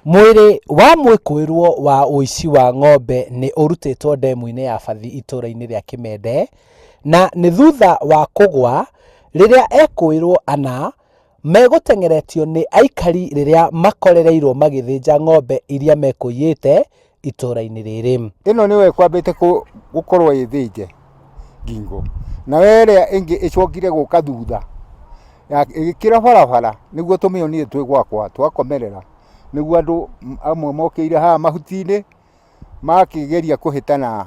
Mwĩrĩ wa mwĩkũĩrwo wa ũici wa ng'ombe nĩ ũrutĩtwo ndemu-inĩ ya Bathi itũũra-inĩ rĩa Kĩmende, na nĩ thutha wa kũgwa rĩrĩa ekũĩrwo ana megũteng'eretio nĩ aikari rĩrĩa makorereirwo magĩthĩnja ng'ombe iria mekũiyĩte itũũra-inĩ rĩrĩ. Ĩno nĩyo ĩkwambĩte gũkorwo ĩ thĩnje ngingo, nayo ĩrĩa ĩngĩ ĩcokire gũka thutha ĩgĩkĩra barabara nĩguo tũmĩonire twĩ gwakwa twakomerera, nĩguo andũ amwe mokĩire haha mahuti-inĩ makĩgeria kũhĩtana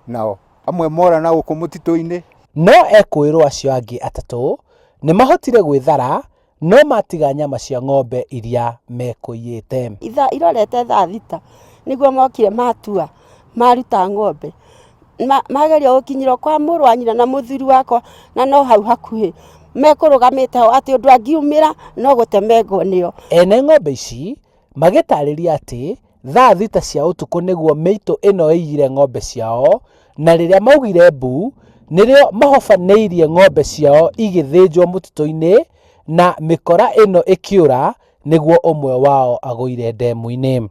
nao, amwe mora na gũkũ mũtitũ-inĩ. No ekũĩrwo acio angĩ atatũ nĩmahotire gwĩthara no matiga nyama cia ng'ombe iria mekũiyĩte. Ithaa irorete thaa thita nĩguo mokire matua maruta ng'ombe. Mageria gũkinyĩrwo kwa mũrũ wa nyina na mũthuri wakwa na no hau hakuhĩ mekũrũgamĩte ho atĩ ũndũ angiumĩra no gũtemengwo nĩo. Ene ng'ombe ici magĩtarĩria atĩ thaa thita cia ũtukũ nĩguo mĩitũ ĩno ĩiyire ng'ombe ciao na rĩrĩa maugire mbu nĩrĩo mahobanĩirie ng'ombe ciao igĩthĩnjwo mũtitũ-inĩ na mĩkora ĩno ĩkĩũra nĩguo ũmwe wao agũire ndemu-inĩ.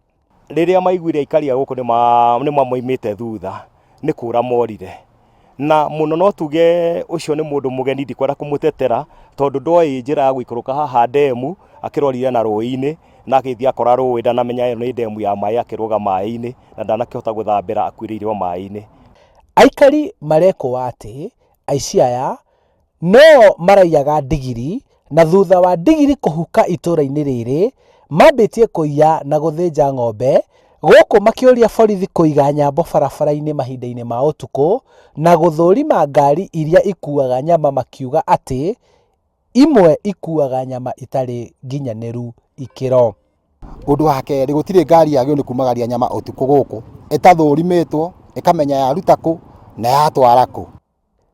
Rĩrĩa maiguire aikari a gũkũ nĩ mamoimĩte thutha, nĩ kũra morire. Na mũno no tuge ũcio nĩ mũndũ mũgeni ndikwenda kũmũtetera, tondũ ndoĩ njĩra ya gũikũrũka haha ndemu, akĩrorire na rũĩ-inĩ, na agĩthiĩ akora rũĩ ndanamenya ĩyo nĩ ndemu ya maĩ akĩrũga maĩ-inĩ, na ndanakĩhota gũthambĩra akuĩrĩire o maĩ-inĩ. Aikari marekũa atĩ aici aya No maraiyaga ndigiri, na thutha wa ndigiri kũhuka itũra-inĩ rĩrĩ, mambĩtie kũiya na gũthĩnja ng'ombe, gũkũ makĩũria borithi kũiga nyambo barabara-inĩ mahinda-inĩ ma ũtukũ na gũthũrima ngari iria ikuaga nyama makiuga atĩ imwe ikuaga nyama itarĩ nginyanĩru ikĩro. Ũndũ wa kerĩ, gũtirĩ ngari yagĩrĩirwo nĩ kumagaria nyama ũtukũ gũkũ ĩtathũrimĩtwo, ĩkamenya yaruta kũ na yatwara kũ.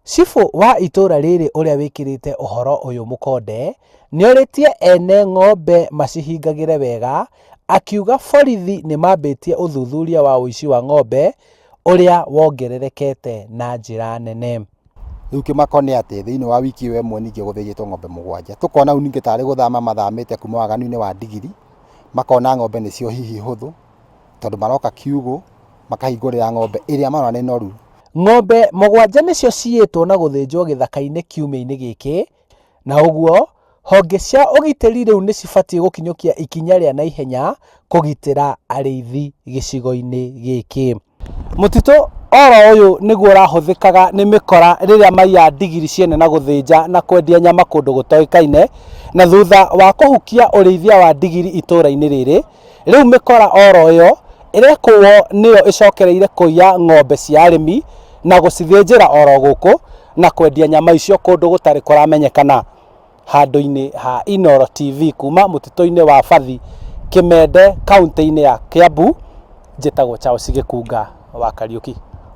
Cibũ wa itũra rĩrĩ ũrĩa wĩkĩrĩte ũhoro ũyũ mũkonde, nĩorĩtie ene ng'ombe macihingagĩre wega, akiuga borithi nĩmambĩtie ũthuthuria wa ũici wa ng'ombe ũrĩa wongererekete na njĩra nene. Rĩu kĩmako nĩ atĩ thĩinĩ wa wiki ĩyo ĩmwe ningĩ gũthĩnjĩtwo ng'ombe mũgwanja. Tũkona rĩu ningĩ tarĩ gũthama mathamĩte kuma waganu-inĩ wa ndigiri, makona ng'ombe nĩcio hihi hũthũ, tondũ maroka kiugũ makahingũrĩra ng'ombe ĩrĩa marona nĩ noru. Ng'ombe mũgwanja nĩcio ciyĩtwo na gũthĩnjwo gĩthaka-inĩ kiumia-inĩ gĩkĩ, na ũguo honge cia ũgitĩri rĩu nĩ cibatiĩ gũkinyũkia ikinya rĩa naihenya kũgitĩra arĩithi gĩcigo-inĩ gĩkĩ. Mũtitũ oro ũyũ nĩguo ũrahũthĩkaga nĩ mĩkora rĩrĩa maiya ndigiri ciene na gũthĩnja na kwendia nyama kũndũ gũtoĩkaine, na thutha wa kũhukia ũrĩithia wa ndigiri itũra-inĩ rĩrĩ, rĩu mĩkora oro ĩyo ĩrekũo nĩyo ĩcokereire kũiya ng'ombe cia arĩmi na gũcithĩnjĩra oro gũkũ na kwendia nyama icio kũndũ gũtarĩ kũramenyekana. Handũ-inĩ ha Inooro TV kuma mũtitũ-inĩ wa Bathi, Kĩmende, kauntĩ-inĩ ya Kiambu, njĩtagwo Charles Gĩkunga wa Kariũki.